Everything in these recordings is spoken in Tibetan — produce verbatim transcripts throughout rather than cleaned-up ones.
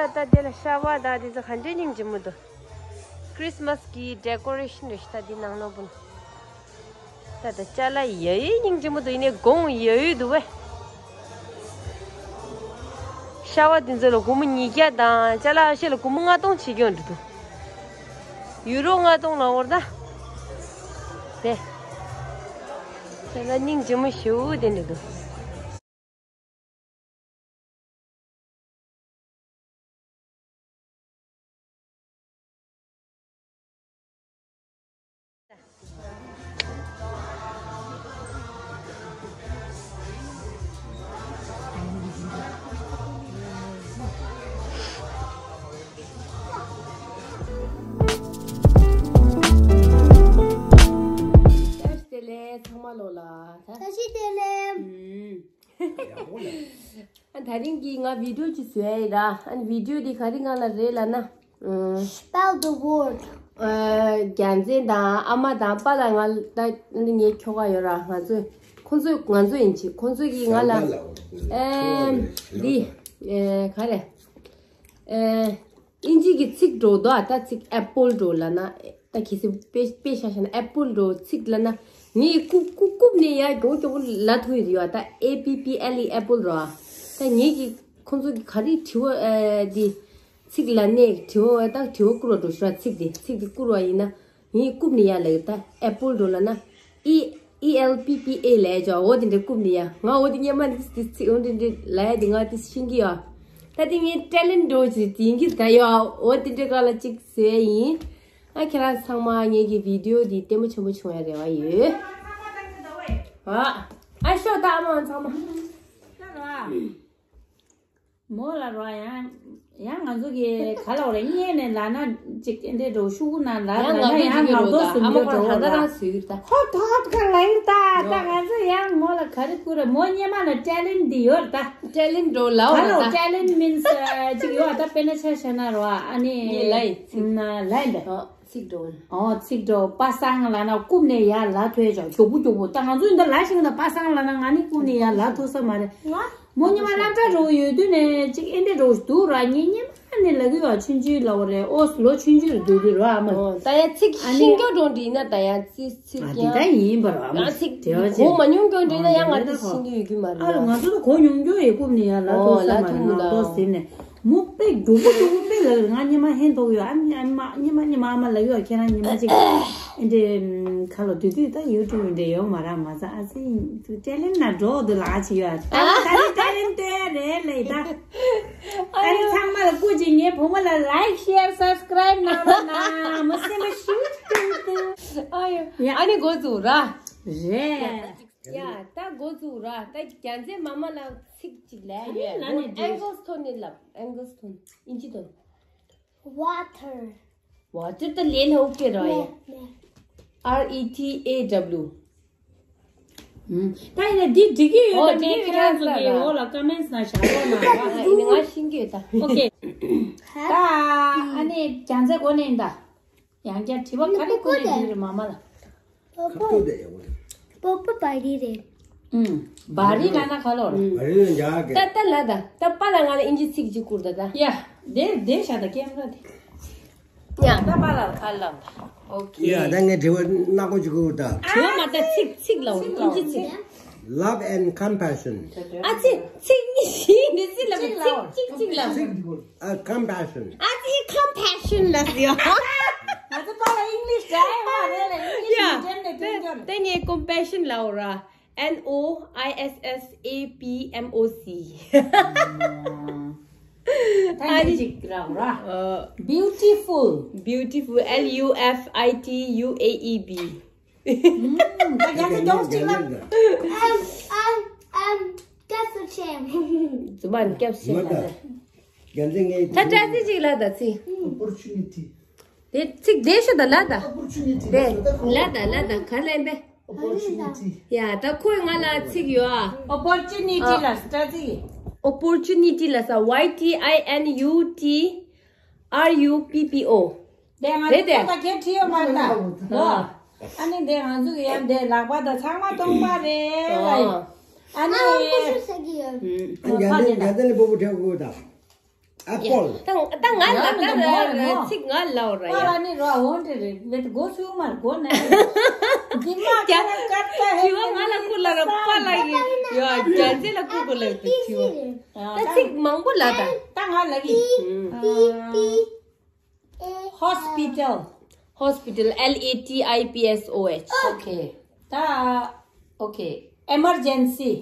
ད་ལྟ་དེ་ལ་ཤ་བ་དང་དེ་ཚོ་ག་འདྲའི་སྙིང་རྗེ་མོ་འདུག་ཁྲིས་མས་གི་ཌེ་ཀོ་རེ་ཤན་རེད་ཤག་ད་འདི་ནང་ལོགས་པོ་ནི། ད་ལྟ་ཅ་ལག་ཡ་ཡི་སྙིང་རྗེ་མོ་འདུག་ཡིན་ནའི་གོང་ཡ་ཡི་འདུག་བས། ཤ་བ་དེ་ཚོ་ལ་སྒོར་མོ་ཉིས་བརྒྱ་དང་ཅ་ལག་ཨ་ཤེ་ལ་སྒོར་མོ་ལྔ་སྟོང་བྱེད་ཀྱི་ཡོད་འདུག་ཡུ་རོ་ལྔ་སྟོང་ལ་འོར་ད། དེ། དེ་ལ་སྙིང་རྗེ་མོ་ཞེ་པོ་དེ་འདྲ་འདུག་བཀྲ་ཤིས་བདེ་ལེགས་ཚང་མ་ལོ་ལ། བཀྲ་ཤིས་བདེ་ལེགས། ཨ་ད་རིང་གི་ང་བི་ཌིའོ་ཅིག་བཟོས་ཡ་ཡིན་ར། ཨ་ནི་བི་ཌིའོ་འདི་ག་རེ་ང་ལ་རེད་ལབ་ན། Spell the word. ཨ་རྒྱལ་མཚན་དང་ཨ་མ་དང་པཱ་ལགས་ང་ད་ངའི་ཁྱོ་ག་ཡོད་ར། ང་ཚོས་ཁོང་ཚོས་ང་ཚོས་ཡིན་གྱི་ཁོང་ཚོས་ཀྱིས་ང་ལ་ཨེམ་འདི་ཨེ་ག་རེ་ཨེ་ཨིན་ཇི་གི་ཚིག་འགྲོ་འདུག་ཨ་ད་ཚིག་ཨེ་པོལ་འགྲོ་ལབ་ན་ད་གལ་སྲིད་དཔེ་དཔེ་བཞག་བཞག་ན་ཨེ་པོལ་འགྲོ་ཚིག་ལབ་ན་ངས་རྐུབ་རྐུབ་རྐུབ་ནས་ཡར་མགྱོགས་མགྱོགས་པོ་ལབ་ཐུབ་ཡོད་རེད་བ། ད་ཨེ་པི་པི་ཨེལ་ཨི་ཨེ་པོལ་རེད་བ། ད་ངས་ཀྱིས་ཁོང་ཚོ་གིས་ག་རེ་དྲི་བ་ཨེ་འདི། ཚིག་ལ་ནས་དྲི་བ་ད་དྲི་བ་བསྐུར་བ་འགྲོ་ཤོག་ཚིག་དེ་ཚིག་དེ་བསྐུར་བ་ཡིན་ན་ངས་རྐུབ་ནས་ཡར་ལབ་ད་ཨེ་པོལ་འགྲོ་ལབ་ན་ཨི་ཨི་ཨེལ་པི་པི་ཨེ་ལབ་ཡ་ཅོ་འོ་དེ་འདྲ་རྐུབ་ནས་ཡར་ང་འོ་དེ་སྙན་མ་འདི་འདི་ཚིག་འོ་དེ་འདྲ་ལབ་ཡ་དེ་ང་དེ་ཤེས་ཀྱི་ཡོད། ད་དེ་ངས་ཊེ་ལེན་འགྲོ་ཅིག་དེ་ཡིན་གྱི་ད་ཡོད་འོ་དེ་འདྲ་ག་ལ་ཅིག་ཟེར་ཡ་ཡིན། ཨ་ཁྱེད་རང་ཚང་མ་ངེད་ཀྱི་བི་ཌིའོ་འདི་ལྟད་མོ་ཆེན་པོ་བྱུང་ཡ་རེ་བ་ཡོད། ཨ་ཨ་ཤོག་ད་ཨ་མ་ཚང་མ། མོ་ལ་རོ་ཡང་ཡང་ང་ཚོ་གི་ག་ལ་བ་རེ་གཉེན་ནས་ལ་ན་ཅིག་འདྲེ་འགྲོ་ཤུ་གུ་ན་ལ་ཡང་ལ་ན་ཡང་ང་ཚོ་ལོག་ཏོ་སུམ་ཅོ་འགྲོ་ལ་ཧོ་ཐོག་ཁ་ལ་ཡིན་ད་ད་ང་ཚོ་ཡང་མོ་ལ་ག་རེ་བསྐུར་རེ་མོ་སྙེ་མ་ལ་ཊེ་ལེན་འདི་ཡོད་ད། ཊེ་ལེན་འགྲོ་ལ་བ་ད། ཊེ་ལེན་མིན་སི་ཅིག་ཡོད་ད་དཔེར་ན་ཆ་བཞག་ན་རོ་ཨ་ནི་ལ་ཡིན་ལ་ཡིན་ད། ཚིག་འགྲོ། ཨོ་ཚིག་འགྲོ་པ་སངས་ལ་ན་རྐུབ་ནས་ཡར་ལ་ཐོས་ཅོག་མགྱོགས་པོ་མགྱོགས་པོ་ད་ང་ཚོ་འདི་ལ་ཞིག་ན་པ་སངས་ལ་ན་ང་ནི་རྐུབ་ནས་ཡར་ལ་ཐོས་ས་མ་རེད། ང་མོ་ཉི་མ་སློབ་གྲྭ་འགྲོ་ཡོད་དུས་ནས་ཅིག་ཨེ་འདྲ་འགྲོ་འདུག་ར་ངས་ཉི་མ་ནས་ལ་གི་བ་ཆུང་ཆུང་ལ་བ་རེད་ཨོ་ལོ་ཆུང་ཆུང་རུ་སྡོད་དུས་ར་ཨ་མ། ཨོ་ད་ཡ་ཚིག་ཨ་ནི་ཤིང་སྐྱོ་འགྲོ་འདྲི་ན་ད་ཡ་ཚིག་ཚིག་ཨ་དེ་ཡང་ད་ཡིན་པ་ར་ཨ་མ་ཡང་ཚིག་དེ་བ་གོ་ཅིག་མ་མྱོང་སྐྱོ་འདྲི་ན་ཡང་ང་དེ་ཤིང་གི་ཡོད་རྒྱུ་མ་རེད་ཨ་ལ་ང་ཚོ་ད་གོ་མྱོང་རྒྱུ་ཡི་རྐུབ་ནས་ཡར་ལ་ཨོ་ཐོས་ས་ལ་མ་རེད་ཐུག་ང་ལ་ཏོ་ཟེར་ནས། མོ་དཔེ་མགྱོགས་པོ་མགྱོགས་པོ་དཔེ་ལ་ང་ཉི་མ་ཧན་ཐོག་ཡོད་ཨ་ཉི་མ་ཉི་མ་ཉི་མ་ཨ་མ་ལ་ཡོད་ཁྱེད་རང་ཉི་མ་ཅིག་ཨེ་འདྲེ་ཁ་ལོ་དུས་དུས་ད་ཡུ་ཊུབ་འདྲེ་ཡོད་མ་ར་མ་ཟ་ཨ་ཙི་ཊེ་ལེན་ན་འགྲོ་འདུག་ལ་ཨ་ཅི་ཡོད་ཨ་ད་ད་ཊེ་ལེན་ཏེ་རེད་ལེ་ད་ཨ་རི་ཚང་མ་ལ་སྐུ་མཁྱེན་ངའི་བུ་མོ་ལ་ལའིཀ་ཤེར་སབ་སི་ཀ་རའིབ་གནང་རོགས་གནང་མ་སེམས་པ་ཞུ་ཅུང་ཏུ་ཨ་ཡོ་ཡ་ཨ་ནི་འགོ་འཛུགས་ར་རེད། ཡ་ད་འགོ་བཙུགས་ར་ད་རྒྱལ་མཚན་མ་མ་ལ་ཚིག་ཅིག་ལས་ཡོད་ཨེང་གལ་སི་ཐོན་ནི་ལབ་ཨེང་གལ་སི་ཐོན་ཨིན་ཇི་ཐོན། Water. Water ད་ལས་ལ་ཨོ་ཀེ་ར་ཡ། R E T A W. ད་ཡིན་ན་འདི་འགྲིག་གི་ཡོད་ད་འགྲིག་གི་ཡོད་ཁྱེད་རང་ཚོ་གི་འོག་ལ་ཀ་མེན་སི་ན་བཞག་རོགས་གནང་ར། ཨ་ནི་ང་ཤེས་ཀྱི་ཡོད་ད། ཨོ་ཀེ། ད་ཨ་ནི་རྒྱལ་མཚན་གོ་ནས་ཡིན་ད། ཡང་བསྐྱར་དྲི་བ་ག་རེ་བསྐུར་ནས་འདུག་རེད་མ་མ་ལ། པོ་པོ་པོ་པ་རི་རེད། ཨུམ། བ་རི་ལ་ན་ག་ལོར། བ་རི་ལ་འཇག་གི། ད་ད་ལ་ད་ད་པ་ལ་ང་ལ་ཨིན་ཇི་ཚིག་ཅིག་བསྐུར་ད་ད། ཡ། དེ་དེ་བཞག་ད་ཀེམ་ར་དེ། ཡ། ད་པ་ལ་ག་ལ། ཨོ་ཁེ། ཡ་ད་ངས་དྲི་བ་སྣ་ཁོ་ཅིག་བསྐུར་ད། དྲི་བ་མ་ད་ཚིག་ཚིག་ལ་ཨིན་ཇི་ཚིག Love and compassion. ཨ་ཚིག་ཚིག་གཉིས་ཤིག་འདི་ཚིག་ལ་ཚིག་གཅིག་གཅིག་ལ། ཨ་compassion. ཨ་ཙི་compassion ལ་ཟེར། ང་ཚོ་པ་ལ་ཨིང་ལིཤ་འདྲ་ཡོད་མ་རེད་ལ་ཨིང་ལིཤ་ཡ། མི་འདྲེན་ནས་ཏེ་སྐྱོན་སྐྱོན། ཏེ་ངས་compassion ལབ་ར། N O I S S A P M O C. ད་ཨ་ནི་ཅིག་ར་ར། ཨ། Beautiful. Beautiful. L U F I T U A L. ད་རྒྱ་ཚ་མགྱོགས་ཅིག་ལ། ཨམ་ཨམ་ཨམ་སྐྱབས་སུ་མཆི། རྫུན་མ་ནི་སྐྱབས་སུ་མཆི་ལ། རྒྱ་ཚ་ངའི། ད་སྐྲ་རྩི་ཅིག་ལ་ད་ཚིག Opportunity. དེ་ཚིག་དེ་ཤོད་ད་ལ་ད། Opportunity. དེ་ལ་ད་ལ་ད་ག་ལ་ཡིན་པས། Opportunity. ཡ་ད་ཁོས་ང་ལ་ཚིག་ཡོད་ཨ། Opportunity ལ་སྐྲ་རྩི། Opportunity ལ་ས་Y T I N U T R U P P O. དེ་ང་ཚོ་ད་གས་ཁྲིད་ཡོད་མ་རེད་ད། ཨ་ནི་དེ་ང་ཚོ་གི་ཡང་དེ་ལག་པ་དང་ཚང་མ་སྟོང་པ་རེད་ལ། ཨ་ནི། ཨ་ཁོ་ཤུ་ཟ་གི་ཡོད། ཨ་རྒྱ་ཚ་རྒྱ་ཚ་ལ་སྤོ་བོ་ཁྲེལ་དགོས་ད། apple. ད་ད་ང་ལ་ད་ཚིག་ང་ལ་ར་ཡ། པ་ལ་ནི་ར་འོན་ཏེ་རེད་མེད་དགོ་ཚུལ་མར་དགོ་ནས། འདི་མ་ཁ་ན་ཀར་ཏ་ཧེ། དྲི་བ་ང་ལ་ཁུར་ལ་ར་པ་ལ་ཡི་ཡ་རྒྱ་རྩེ་ལ་ཁུར་དགོ་ལ་དྲི་བ། ད་ཚིག་མང་པོ་ལ་ད། ད་ང་ལ་གི། Hospital. Hospital, L A T I P S O H. Okay. ད okay. Emergency.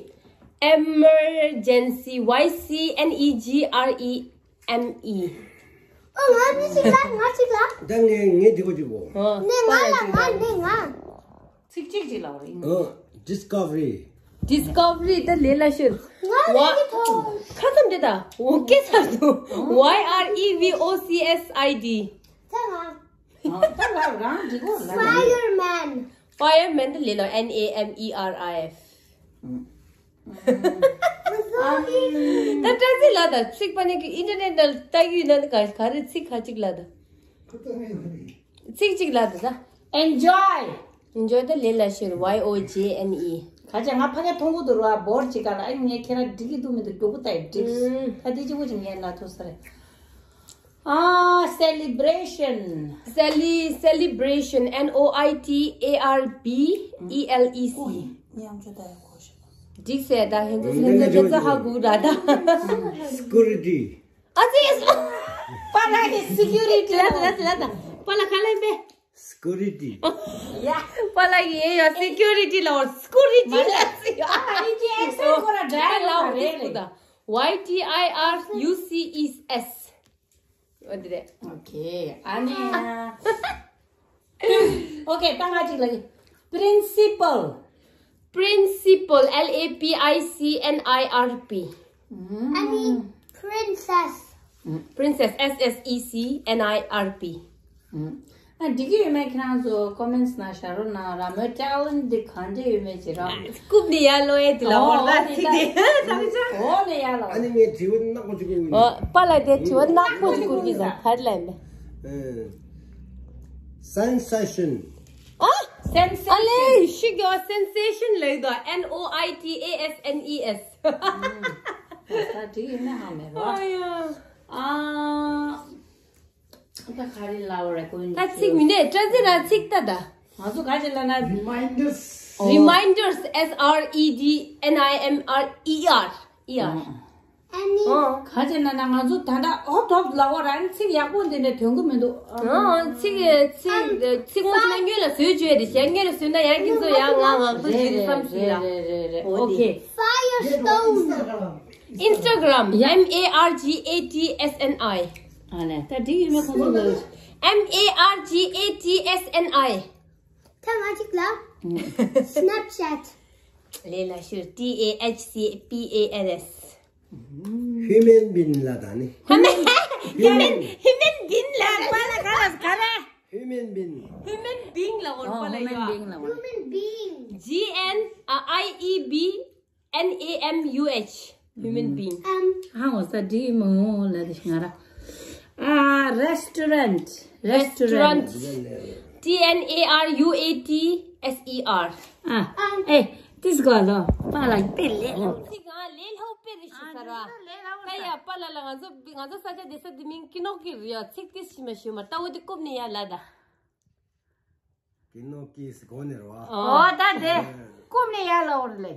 Emergency, Y C N E G R E M E. ཨོ་ང་ནི་ཅིག་ལ་ང་ཅིག་ལ། ད་ངས་ངས་འདི་གོ་ཅིག་གོ། ཨོ། ནས་ང་ལ་ང་ནས་ང་། ཚིག་གཅིག་ཅིག་ལ་བ་ཡིན། ཨོ། Discovery. Discovery ད་ལས་ལ་ཤོད། ང་ལ་གི་ཐོ། ཁ་ཙམ་དེ་ད་འོ་སྐད་ཚར་འདུག Y R E V O C S I D. ད་ང་། ད་ང་རང་འདི་གོ་ལ། Fireman. Fireman ད་ལས་ལ་N A M E R I F. ད་བཀྲ་ཤིས་ལགས་ད་ཚིག་པ་ནི་གི་ཨིན་ཊར་ནེཊ་ནང་ལྟ་གི་ཡོད་ན་ག་ག་རེ་ཚིག་ཁ་ཅིག་ལ་ད། ཚིག་ཅིག་ལ་ད་ད། Enjoy. Enjoy ད་ལས་ལ་ཤོད། Y O J N E. ག་ཅེ་ང་ཕ་གི་མཐོང་གི་འདུག་ར་བོར་ཅིག་ག་ལ་ཨ་ངས་ཁྱེད་ར་འགྲིག་གི་འདུག་མི་འདུག་མགྱོགས་པོ་ལྟ་ཡི་འགྲིག་ད་འདི་གཅིག་པོ་ཅིག་ངས་ལ་ཐུག་ས་རེད། ཨ། Celebration. Cele- celebration, N O I T A R B E L E C. འགྲིག་ཟེར་ད་ཧེ་ཚོ་ཧེ་ཚོ་ཧ་གོ་ར་ད། Security. ཨ་ཙི་ཡེ་སོ། པ་ལ་གི་security ལ་ལ་ལ་ལ་པ་ལ་ག་ལ་ཡིན་པས། Security. ཡ། པ་ལ་གི་ཡེ་ཡ་security ལ་security ལ་ཙི་ཡ། ཨ་ཡི་ཅི་ཨེག་སེན་ཁོ་ར་ཌ་རའི་ལ་ཝར་རེད། Y T I R U C E S. འོ་དེ་རེད། Okay. ཨ་ནི། Okay. ད་ང་ཅིག་ལ་གི། Principal. Principal, L A P I C N I R P. ཨ་ནི། Princess. Princess, S S E C N I R P. ཨ་འགྲིག་གི་ཡོད་མེད་ཁྱེད་རང་ཚོ་ཀོ་མེན་ཊི་ནང་བཞག་རོགས་གནང་། ར་མོའི་ཊེ་ལེན་ཊི་འདི་གང་འདྲ་ཡོད་མེད་ཅིག་ར། རྐུབ་ནས་ཡར་ལོག་ཡས་དེ་ལ་འོ་ལ་ཚིག་དེ་ཚང་ཆ། འོ་ནས་ཡར་ལོག་ཨ་ནི་ངས་དྲི་བ་ནག་པོ་ཅིག་བསྐུར་གི་ཡིན། པ་ལ་དེ་དྲི་བ་ནག་པོ་ཅིག་བསྐུར་གི་ཡིན། ག་རེ་ལབ་ཡིན་པས། Sensation. ཨ། Sensation. ཨ་ལེ་ཤི་གི་སེན་སེ་ཤན་ལབ་ཡོད་དོ། N O I T A S N E S. ད་འགྲིག་ཡིན་ན་ཧ་མེད་རོ། ཨ་ཡ། ཨ། ད་ག་རེ་ལབ་རེད་ཀུན། ད་ཚིག་མི་འདྲ་བཀྲ་ཤིས་ར་ཚིག་ལྟ་ད། ང་ཚོ་ག་ཅེ་ལབ་ན། Reminders. Reminders, S R E D N I M R E R. E R. ཨ་ནི། ཨོ། ག་ཅེ་ལབ་ན་ང་ཚོ་ད་ལྟ་ཧོབ་ཐོབ་ལབ་པ་ར་ནི་ཚིག་ཡག་པོ་འདི་འདྲ་ཐོན་གི་མི་འདུག་ཨོ་ཚིག་ཚིག་ཚིག་ངོ་ཚ་ན་སྔོན་ལ་བཟོས་བཅོས་རེད་ཤག་སྔོན་ལ་བཟོས་ན་ཡང་ཁྱེད་ཚོ་ཡང་ང་ང་ཚོ་རེད་ཞིག་རེད་བསམ་སྲིད་རེད་ལ། རེད་རེད་རེད། Okay. Firestone. Instagram, M A R G A T S N I. ཨ་ལས་ད་འགྲིག་ཡོད་མེད་ཁོང་ཚོ་ལ། M A R G A T S N I. ད་ང་གཅིག་ལ། Snapchat. ལས་ལ་ཤུར། T A H C P A N S. Human being ལ་ད་ནི། Human human human being ལ་པ་ལ་ག་ལ་ག་རེ། Human being. Human being ལ་འོར་པ་ལ་ཡོད། Human being. G N I E B N A M U H. Human being. ཧ་ངོ་ས་འགྲིག་མོ་ལ་དེ་ང་ར། ཨ། Restaurant. Restaurant. T N A R U A T S E R. ཨ། ཨེ། ཏིས་གོ་ལོ། པ་ལ་པེ་ལེ་ལོ། ཚིག་ང་ལེ་ལྷོ་པེ་རི་ཤི་ས་ར། ད་ཡ་པ་ལ་ལ་ང་ཚོ་ང་ཚོ་ས་ཆ་དེ་ས་དེ་མིང་ཀི་ནོ་ཀི་རི་ཡ་ཚིག་ཏིས་ཤི་མ་ཤི་མ་ལྟ་བུ་དེ་ཀུབ་ནི་ཡ་ལ་ད། ཀི་ནོ་ཀི་སི་གོ་ནི་ར་བ། ཨོ་ད་དེ་ཀུབ་ནི་ཡ་ལ་འོར་ལེ།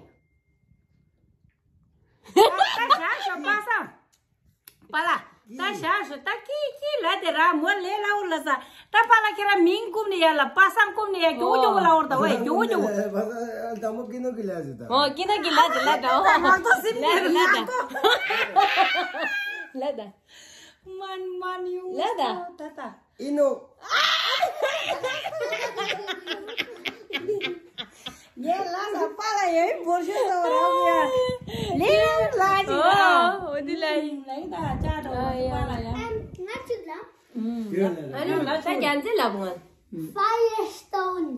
ད་ཞག་ཞོ་པ་སང་། པ་ལ། ད་ཞག་ཞོ་ད་ཀི་ཀི་ལ་དེ་ར་མོ་ལེ་ལ་འོར་ལ་ས། ད་པ་ལ་ཁྱེད་ར་མིང་ཀུབ་ནི་ཡ་ལ་པ་སང་ཀུབ་ནི་ཡ་གྱོ་གྱོ་ལ་འོར་ད་ཝེ་གྱོ་གྱོ། པ་སང་ད་མོ་ཀི་ནོ་ཀི་ལ་ཟེར་ད། ཨོ་ཀི་ནོ་ཀི་ལ་དེ་ལ་ད་ཨོ། ང་ཚོ་སིམ་ནི་ལ་ད། ལ་ད། མན་མན་ཡུ་ལ་ད། ད་ད། ཨི་ནོ། ངས་ལ་ས་པ་ལ་ཡོད་འབོར་ཤོད་ས་ར་ཡ། ལེ་ལ་ཅི་ཨོ་འོ་དི་ལ་ཡིན། ལ་ཡིན་ད་ཅ་ཏོ་ཨ་ཡ། པ་ལ་ཡ། ང་གཅིག་ལ། ཨ་ནི་ང་ད་རྒྱན་ཚད་ལབ་ང་། Firestone.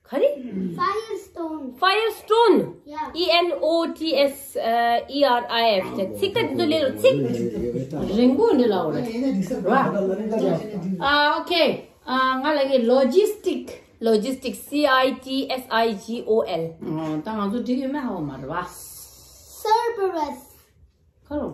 ག་རེ། Firestone. Firestone. Yeah. E N O T S, uh, E R I F. ཚིག་ད་འདི་ལས་རོ་ཚིག་རིང་པོ་འདི་ལ་འོ་རེད། ར། ཨ། Okay. ཨ། ང་ལ་གི་Logistic. Logistic. C I T S I G O L. ཨ། ད་ང་ཚོ་འགྲིག་ཡོད་མེད་ཧ་གོ་མ་རེད་བ། Cerberus. ཁ་ལོ།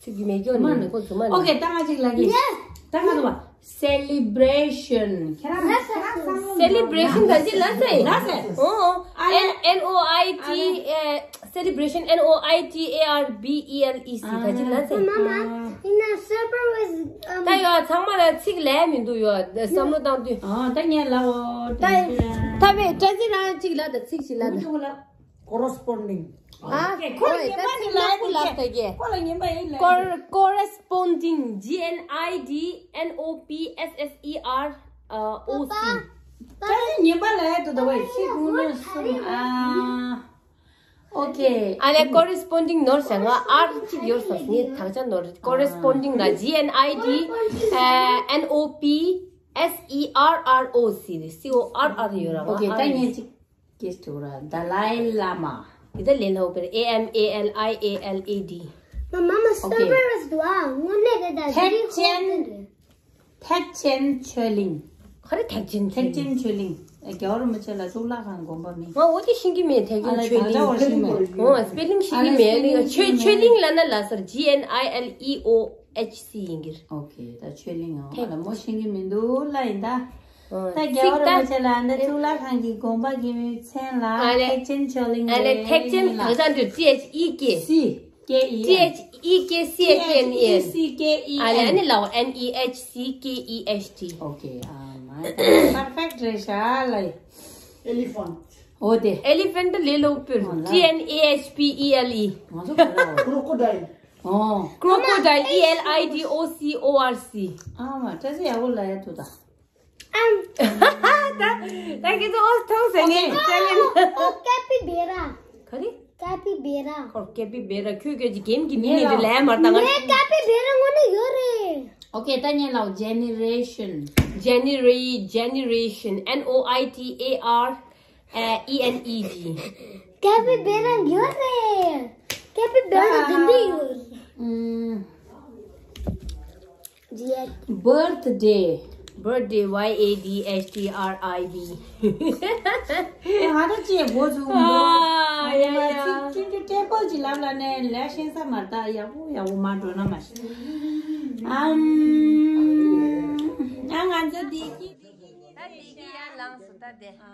ཚིག་གི་མེད་ཀྱོ་ནི་ཁོ་ཚོ་མ་ནི། ཨོ་ཀེ། ད་ང་ཅིག་ལ་གི། ད་ང་ཚོ་བ། Celebration. ཁྱེད་རང་ཁྱེད་རང་བསམ་བློ། Celebration ག་ཅི་ལ་ཟེར། ལ་ཟེར། ཨོ། ཨ་ལེ། N O I T ཨ་ལེ། Celebration N O I T A R B E L E C ག་ཅི་ལ་ཟེར། Mama, in a server with, um, ད་ཡོ་ཚང་མ་ལ་ཚིག་ལས་མི་འདུག་ཡོ། བསམ་བློ་བཏང་དུས། ཨ་ད་ངས་ལ་འོ། ད་ད་བས་བཀྲ་ཤིས་རང་ཅིག་ལ་ད་ཚིག་ཅིག་ལ་ད། Corresponding. ཨ་ཁོ་ལ་ངན་པ་ནི་ལ་ཡིན་ལ་ད་གེ། ཁོ་ལ་ངན་པ་ཡིན་ལ། Cor- corresponding. G N I D N O P S S E R O C. ད་ནི་ངན་པ་ལ་ཡ་དུ་ད་བས་ཤི་གུང་ནི་སུ་ཨ། ཨོ་ཀེ། ཨ་ལེ། Corresponding ནོར་བྱ་ང་ཨར་གཅིག་ཡོད་སོང་ངས་དག་ཆ་ནོར། Corresponding ལ་G N I D N O P S E R R O C རེད། C O R R ཡོད་ར། ཨོ་ཀེ། ད་ངས་གཅིག Guess to the Dalai Lama. འདི་ལ་ལ་འོ་པེར། A M A L I A L A D. My mama Okay. Server is down. ངོ་ནས་རེད་ད། ཐེག་ཆེན། ཐེག་ཆེན་ཆོས་གླིང་། ག་རེ་ཐེག་ཆེན་ཆོས་གླིང་། ཐེག་ཆེན་ཆོས་གླིང་། རྒྱལ་བ་རིན་པོ་ཆེ་ལ་གཙུག་ལག་ཁང་དགོན་པ་མིང་། ང་འོ་དེ་ཤེས་ཀྱི་མེད། ཐེག་ཆེན་ཨ་ལ་ཆོས་གླིང་། ད་ལྟ་བར་ཤེས་མེད། ཨོ་སྤེ་ལིང་ཤེས་ཀྱི་མེད། ཨ་ལ་ཆོས་ཆོས་གླིང་ལ་ན་ལ་སར་G N I L E O H C ཡིན་གྱི་རེད། ཨོ་ཀེ། ད་ཆོས་གླིང་ཨོ་ཐེག་ཨ་ལ་མོ་ཤེས་ཀྱི་མི་འདུག་ལ་ཡིན་ད། ད་རྒྱལ་བ་རིན་པོ་ཆེ་ལ་འདི་གཙུག་ལག་ཁང་གི་དགོན་པ་གི་མཚན་ལ་ཨ་ལེ། ཐེག་ཆེན་ཆོས་གླིང་ཨ་ལེ། ཐེག་ཆེན་ལ་དག་ཆ་འདི་T H E K C K E N T H E K C H E N E N T H E C K E N ཨ་ལེ། ཨ་ནི་ལའོ། N E H C K E H T. Okay. ཨ་མ་perfect རེད་ཤག་ལ། Elephant. ཨོ་དེ། Elephant ལེ་ལོ་པུར། ཨོ་ལ། T N A H P E L E. ང་ཚོ་ག་རེ་ཨོ། Crocodile. ཨོ། Crocodile. E L I D O C O R C. ཨ་མ་བཀྲ་ཤིས་ཡག་པོ་ལ་ཡ་ཐུ་ད། ཨམ། ད་ད་ཁྱེད་ཚོ་ཨོ་ཐོང་ཟེར་ནས་ཨོ་ཨོ་ཨོ་ཀེ་པི་བེ་ར། ག་རེ། ཀེ་པི་བེ་ར། ཁོ་ཀེ་པི་བེ་ར་ཁྱོད་ཁྱོད་ཀྱི་གེམ་གྱི་མིང་ནི་རེ་ལས་མར་ད་ང་ངས་ཀེ་པི་བེ་ར་ངོ་ནས་ཡོད་རེད། Okay. ད་ཉན་ལའོ། Generation. Genera- generation. N O I T A R E N E G. ཀེ་པི་བེ་ར་ཡོད་རེད། ཀེ་པི་བེ་ར་འདི་འདི་ཡོད་རེད། ཨམ། Birthday. Birthday. Y A D H D R I B. ཨེ་ང་ད་ཅི་འགོ་ཚུགས་འདུག་ཨ་ཡ་ཡ། ཅི་ཅི་ཀྲེ་པོ་ཅི་ལབ་ལ་ནས་ལས་ཤེས་ས་མ་ད་ཡག་པོ་ཡག་པོ་མ་འགྲོ་ན་མ་ཤེས། ཨམ། ཨ་ང་ཚོ་དེ་ཀི་ད་དེ་ཀི་ཡ་ལངས་སོ་ད་དེ། ཨ།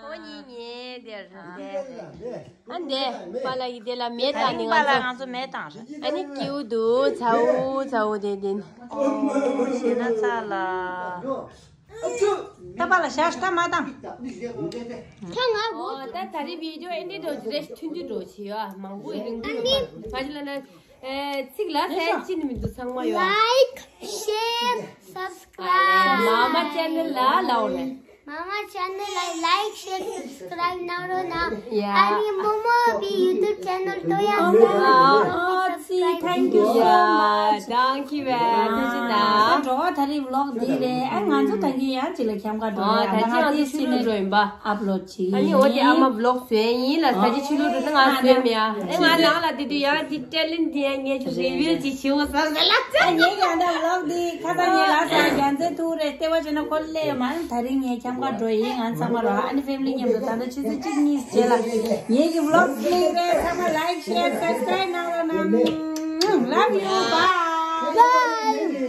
ཁོ་གཉིས་ངའི་དེར་དེ། ཨ་འདས་པ་ལ་ཡི་དེ་ལ་མེ་ད་བཏང་ནི་ང་པ་ལ་ཚོ། ང་ཚོ་མེ་བཏང་རེད། ཨ་ནི་སྐྱིད་པོ་འདུག་ཚ་བོ་ཚ་བོ་དེ་དེ། ཨོ་ཞེ་ན་ཚ་ལ། ད་པ་ལ་ཞག་ཤ་མ་བཏང་། ཁ་ང་གོ། ཨོ་ད་ད་རེས་བི་ཌི་ཡོ་ཨེ་འདྲ་འགྲོ་རེ་ཐུན་ཐུན་འགྲོ་བྱེད་ཡོད་མང་པོ་ཡིན་འདུག་ང་ཅི་ལ་ན། ཚིག་ལ་ཟེར་ཅི་ནི་མི་འདུག་ཚང་མ་ཡོད། Like, share, subscribe. Mama channel ལ་ལའོ་རེད། Mama channel ལ་like, share, subscribe གནང་རོགས་གནང་། ཡ། ཨ་ནི་མོ་མོ་བི་YouTube channel ཏོ་ཡ་ཨོ་ཨོ་ཨོ་ཚི། Thank you so much. ཡ། Thank you very much. ད་འགྲོ་བ་ད་རེས་vlog འདི་རེད། ཨ་ང་ཚོ་ད་གིན་ཡང་ཅི་ལ་འཁྱམ་ག་འགྲོ་ཨ་ཡ། ད་ང་ཅི་ང་ཏི་ཕྱི་ལོགས་འགྲོ་ཡིན་པ། Upload ཅི། ཨ་ནི་འོ་དེ་ཨ་མ་vlog བཟོས་ཡིན་ལ་ས་ཅི་ཕྱི་ལོགས་འགྲོ་ན་ང་བཟོས་མེད་ཨ། ཨེ་ང་ནང་ལ་དེ་དུས་ཡང་དེ་talent དེ་ཡང་ངས་ཅིག་reveal ཅིག་བྱེད་འོ་ས་ཟེར་ལ། ཨ་ངས་ཀྱང་ད་vlog འདི་ཁ་སང་ངས་ལ་ས་རྒྱ་མཚན་ཐུག་རེད་ལྟེ་བ་བྱས་ན་ཁོ་ལས་ཡོད་མ་རེད། ད་རིང་ངས་འཁྱམ་ག་འགྲོ་ཡིན། ང་ཚང་མ་རོ་ཨ་ནི་family མཉམ་དུ་ད་ལྟ་ཆུ་ཚོད་གཅིག་གཉིས་རྗེས་ལ་ངེད་ཀྱི་vlog འདི་རེད། ཚང་མ་like, share, subscribe གནང་རོགས་གནང་། Love you. Bye. Bye.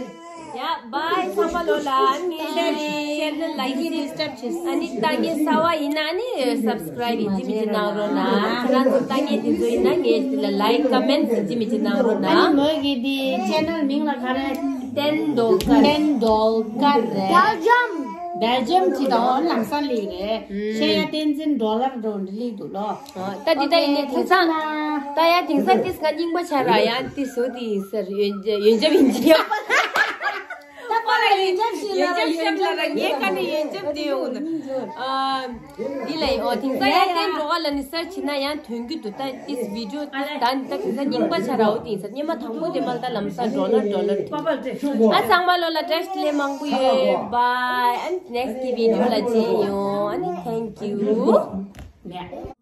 ཡ། Bye. ཚང་མ་ལོ་ལ་ཨ་ནི་share ནི་like ནི་disturb བྱེད། ཨ་ནི་ལྟ་མཁན་གསར་པ་ཡིན་ན་ཨ་ནི་subscribe ཡིན་གཅིག་མིན་གཅིག་གནང་རོགས་གནང་། ཁྱེད་རང་ཚོ་ལྟ་མཁན་དེ་ཚོ་ཡིན་ན་ངས་དེ་ལ་like, comment ཡིན་གཅིག་མིན་གཅིག་གནང་རོགས་གནང་། ཨ་ནི་མོས་ཀྱི་དེ་channel མིང་ལ་ག་རེ། བསྟན་རྡོར་དཀར། བསྟན་རྡོར་དཀར་རེད། Belgium. Belgium གྱི་དང་ལམ་སང་སླེབས་རེད། ཨུམ། ཤེས་ཡ་བསྟན་འཛིན་dollar འགྲོ་འདི་སླེབས་འདུག་ལོ། ད་འདི་ལྟ་ཡིན་ནའི་དེང་སང་ད་ཡང་དེང་སང་ཏིས་ང་རྙིང་པ་ཆགས་ར། ཡང་ཏིས་བཟོ་དེ་ཡིན་ཟེར། ཡོན་ཡོན་ཆབ་ཡིན་གྱི་ཡོད་པ། ད་པ་ལ་ཡོན་ཆབ་ཞིག་ལ་ཡོན་ཆབ་ཞིག་ལ་ངའི་ཀ་ནས་ཡོན་ཆབ་དེ་ཡོང་ན། འདི་ལ་ཡིན། ཨོ་དེང་སང་ཡང་ཏན་འགྲོ་ག་ལ་ནི་སར་ཕྱིན་ན་ཡང་ཐོན་གྱི་འདུག་ད་ཏིས་བི་ཌི་ཡོ་ཏིས་ད་ད་དེང་སང་རྙིང་པ་ཆགས་ར། འོ་དེ་ཡིན་ཟེར། སྙེ་མ་དང་པོ་དེ་མ་ད་ལམ་སང་dollar dollar ཐོན། ཨ་ཚང་མ་ལོ་ལ་བཀྲ་ཤིས་བདེ་ལེགས་མང་པོ་ཡོད། Bye. ཨ་ནི་next video ལ་མཇལ་ཡོང་། ཨ་ནི་thank you.